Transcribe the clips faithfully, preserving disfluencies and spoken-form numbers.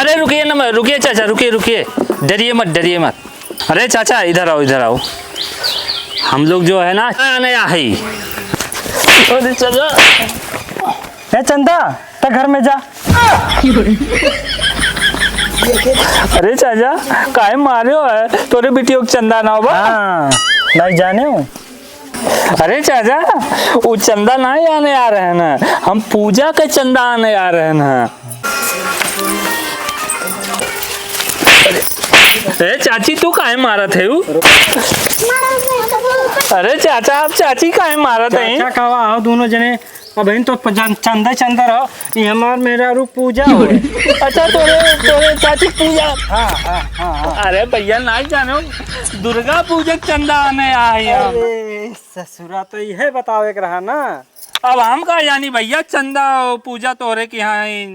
अरे रुकिए ना, रुकिए चाचा, रुकिए, रुकिए, डरिए मत, डरिए मत। अरे चाचा, इधर आओ, इधर आओ। हम लोग जो है ना, नया है। अरे चाचा। ए चंदा, त घर में जा। अरे चाचा, काहे मारे हो है? तोरे बिटियो के चंदा ना हो बा? हाँ, नहीं जाने हो। अरे चाचा, वो चंदा ना आने आ रहे हैं ना, हम पूजा के चंदा आने आ रहे हैं ना। अरे, ए चाची, तू काहे मारत है उ? अरे चाचा, आप चाची काहे मारत है? चाचा कहवा हो दोनों जने? अबहिन तो प-, जन-, चंदा चंदा रहो, ये हमार मेहरारू पूजा हो। अच्छा, तोरे, तोरे चाची पूजा। हाँ, हाँ, हाँ, हाँ। अरे भैया, ना जानो, दुर्गा पूजा के चंदा आने आई हम। अरे ससुरा, तो यह बतावे के रहा ना। अब हम का जानी भैया, चंदा पूजा तोरे के यहाँ है।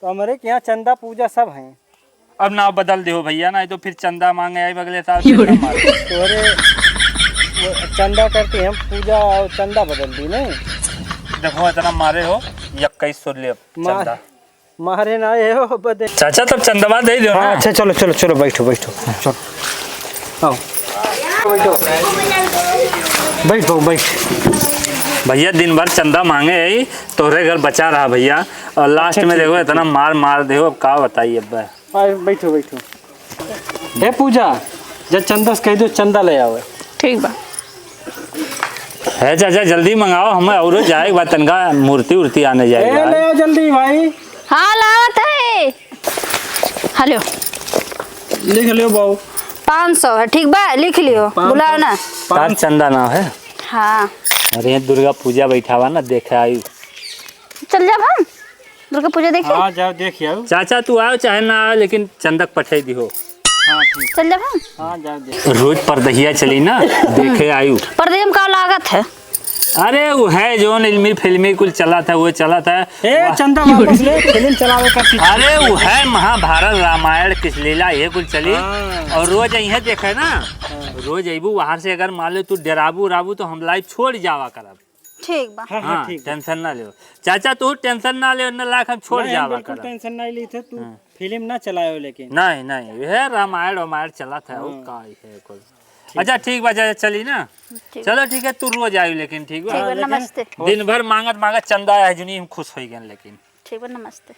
तो हमरे के यहाँ चंदा पूजा सब है। अब नाव बदल देहो भैया, नाहीं तो फिर चंदा माँगे आइब अगले साल, फिर ना मारो। तोरे वो चंदा करती हम पूजा और चंदा बदल दी नहीं। देखो इतना मारे हो, इक्कीस सौ ले अब मार-, चंदा। मारे ना ये हो बदे। चाचा तब चंदवा दे दो हाँ, ना। अच्छा चलो, चलो, चलो बैठो, बैठो, चलो। आओ। बैठ बाबू, बैठ। भैया दिन भर चंदा माँगे है, तोहरे घर बचा रहा भैया, और last अच्छा, में ठीक देखो है, इतना ठीक। मार मार देहो, अब का बताई अब। आए, बैठो, बैठो। हे पूजा, जब चंदा से कह दो, चंदा ले आवे। ठीक बा। हे चाचा, जल्दी मंगाओ, हमें औरो जाए के बाद तनका मूर्ति उर्ति आने जाए के ए, बाद। ले आओ जल्दी भाई। हाँ, लावत है। हेलो। लिख लियो बाबू। पाँच सौ है, ठीक बा, लिख लियो, पाँच सौ, बुलाओ ना। पाँच सौ। चंदा नाव है। हाँ। अरे, दुर्गा पूजा बैठा हुआ ना, देखे आई। चल जाब हम दुर्गा पूजा देखे। हाँ, जाओ देख आओ। चाचा, तू आओ चाहे ना आओ, लेकिन चंदक पठे दिहो। हाँ, ठीक। चल जाब हम। हाँ, जाओ देख। रोज परदहिया चली ना, देखे आयु। परदहिया में का लागत है? अरे, वो है जोन इल्मी फिल्मी कुल चला था, वो चला था। ए, वाह। चंदा वापस ले, फिल्म चलावे का पीछे। अरे, वो है महाभारत, रामायण, कृष्णलीला, ये कुल चली। हाँ। और रोज यहीं देखे ना, हाँ। रोज अइबू वहाँ से, अगर मान लो तू डराबू उराबू तो हम लाइव छोड़ जावा करब। ठीक बा। हाँ, हाँ, हाँ, ठीक बा। Tension ना लेओ। चाचा, तू tension ना लेओ, ना लाख हम छोड़ नहीं, हम जावा बिल्कुल करब। Tension नहीं ली थे, तू हाँ। फिल्म ना चलायो लेकिन। नहीं, नहीं, यह रामायण वामायण चला था, वो हाँ। का है कुल। ठीक अच्छा, बा। ठीक बा, चाचा, चली ना। ठीक। चलो, ठीक है, तू रोज आयु लेकिन, ठीक बा? ठीक बा, हाँ, लेकिन नमस्ते। दिन भर मांगत मांगत चंदा है जुनी, हम खुश हो गए लेकिन। ठीक बा, नमस्ते।